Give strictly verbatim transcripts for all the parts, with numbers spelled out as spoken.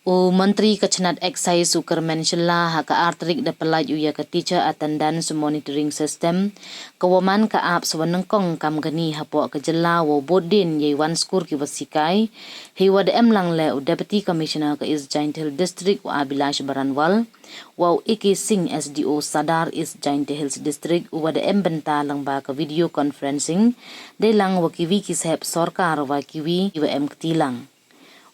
U Montri ka chnat Excise u Kyrmen Shylla ha ka ar tarik da pyllait u ya ka Teacher Attendance Monitoring System, ka wa man ka apps wa nyngkong kam kani hapoh ka jylla wow bud dien yei wan skur ki wa sikai. Hei wa da em lang leh u Deputy Commissioner ka East Jaiñtia Hills District u Abhilash Baranwal, wa u A K Singh, S D O Sadar East Jaiñtia Hills District, u wa da em bynta lyngba ka video conferencing, dei lang wa ki wi ki sahep sorkar wa ki wi ki wa em kti lang.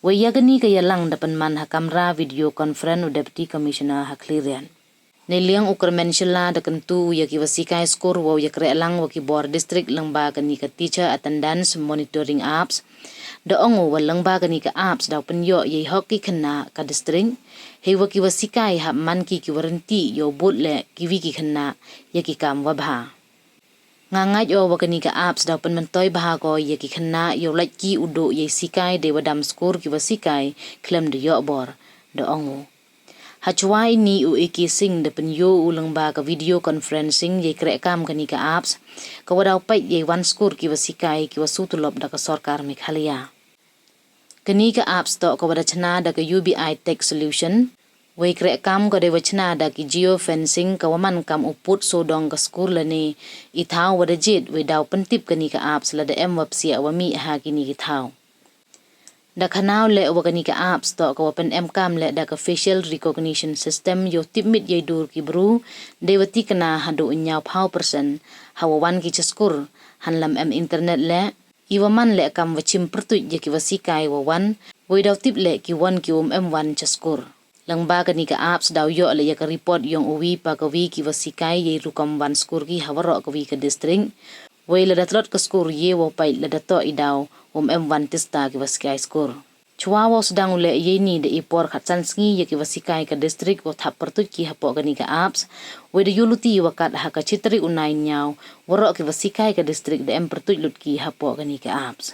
Wei ya kani ka yalang da pynman ha kamra video conference u Deputy Commissioner ha Khliehriat. Neiliang u Kyrmen Shylla da kyntu u ya ki wa sikai skur wow yakreh lang wa ki bor district lyngba kani ka Teacher Attendance Monitoring Apps. Da ong u wa lyngba kani ka apps daw pynyoh yei hok ki khynnah ka district, hei wa ki wa sikai hap man ki ki wa rynti yow bud leh ki wi ki khynnah ya ki kam wa bha. Nga ngait o wa kani ka apps daw pynmyntoi bha ko ya ki khynnah yow lait ki u duh yei sikai dei wa dam skur ki wa sikai khlem da yoh bor, da ong u. Hachwa ini u A K Singh da pynyoo u lyngba ka video conferencing yei kreh kam kani ka apps, ka wa daw peit yei wan skur ki wa sikai ki wa su tulop da ka sorkar Meghalaya. Kani ka apps toh ka wa da chna da ka U B I Tech Solution. Wei kreh kam ka dei wa chna da ki geofencing ka wa man kam u pud sawdong ka skur lane i thaw wa da jied, wei daw pyntip kani ka apps lada em wa psiah wa mih ha kini ki thaw. Da khana u leh wa kani ka apps toh ka wa pynemkam leh da ka facial recognition system yow tipmit yei dur ki bru dei wa tikna haduh ynñiaw phaw percent ha wa wan ki cha skur, hanlam em internet leh, i wa man leh kam wa chim pyrtuit ya ki wa sikai wa wan, wei daw tip leh ki wan ki um em wan cha skur. Lyngba kani ka apps daw yoh leh ya ka report yong u wi pa ka wi ki wa sikai yei rukom wan skur ki ha waroh ka wi ka district. Wei lada tlot ka skur ye wow peit lada toh i daw um em wan tista ki wa sikai skur. Chwa wow sdang u leh yei ni da i por khatsan sngi ya ki wa sikai ka district wow thap pyrtuit ki hapoh kani ka apps. Wei da yoh luti wa kat ha ka chi tarik u nai ynñiaw, waroh ki wa sikai ka district da em pyrtuit lut ki hapoh kani ka apps.